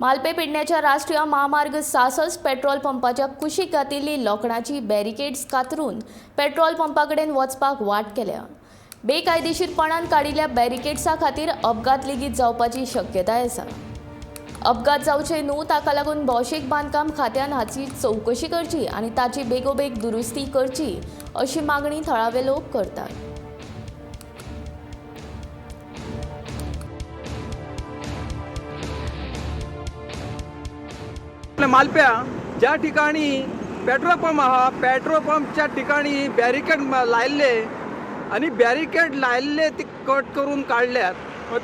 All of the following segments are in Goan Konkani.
मालपे पेडण्याच्या राष्ट्रीय म्हामार्ग 66 पेट्रोल पंपाच्या कुशीक घातिल्ली लोखणाची बॅरिकेड्स कातरून पेट्रोल पंपा कडेन वचपाक वाट केल्या. बेकायदेशीरपणान काडिल्ल्या बॅरिकेड्सा खातीर अपघात लेगीत जावपाची शक्यताय आसा. अपघात जावचे न्हू ताका लागून भौशीक बांदकाम खात्यान हाची चवकशी करची आनी ताची बेगोबेग दुरुस्ती करची अशी मागणी थळावे लोक करतात. आपल्या मालप्या ज्या ठिकाणी पेट्रोल पंप आहा, पेट्रोल पंपच्या ठिकाणी बॅरिकेड लायल्ले आणि बॅरिकेड लायल्ले ते कट करून काडल्यात.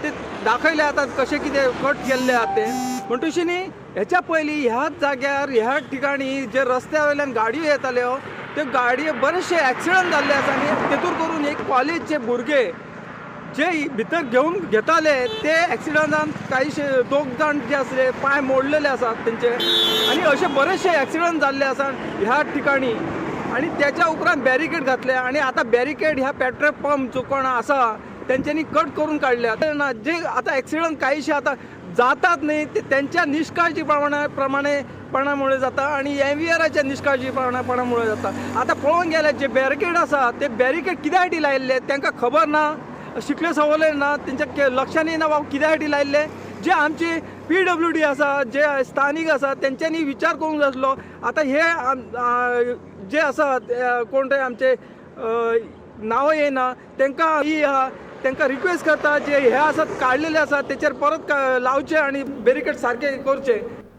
ते दाखयले आतां कशें कितें कट केल्ले आहा ते. म्हणटशी न्ही हेच्या पयलीं ह्याच जाग्यार ह्या ठिकाणी जे रस्त्या वयल्यान गाडयो येताल्यो त्यो गाडयो बरेचशे एक्सिडंट जाल्ले आसा आनी तेतूर करून एक कॉलेजचे भुरगे जे भितर घेवन घेताले ते एक्सिडंटान काहीशे दोग जाण जे आसले पांय मोडलेले आसात तेंचे आनी अशे बरेचशे एक्सिडंट जाल्ले आसा ह्या ठिकाणी. आनी त्याच्या उपरांत बॅरिकेड घातले आनी आतां बॅरिकेड ह्या पेट्रोल पंप जो कोण आसा तेंच्यांनी कट करून काडल्या ना. जे आतां एक्सिडंट काहीशे आतां जातात न्ही ते तेंच्या निश्काळजीपणा प्रमाणेपणामुळे जाता आनी एम व्ही आराच्या निश्काळजीपणामुळे जाता. आतां पळोवंक गेल्यार जे बॅरिकेड आसा ते बॅरिकेड कित्या साठी लायिल्ले तांकां खबर ना, शिकले सवरले ना, तेंच्या लक्षान येना बाबा कित्या साठी लायिल्ले. जे आमची PWD आसा, जे स्थानीक आसा तेंच्यांनी विचार करूंक जाय आसलो. आतां हे जे आसा कोण ते आमचे नांवां येना तांकां ही आहा तांकां रिक्वेस्ट करता जे हे आसात काडलेले आसा तेचेर परत लावचे आनी बॅरिकेड सारके करचे.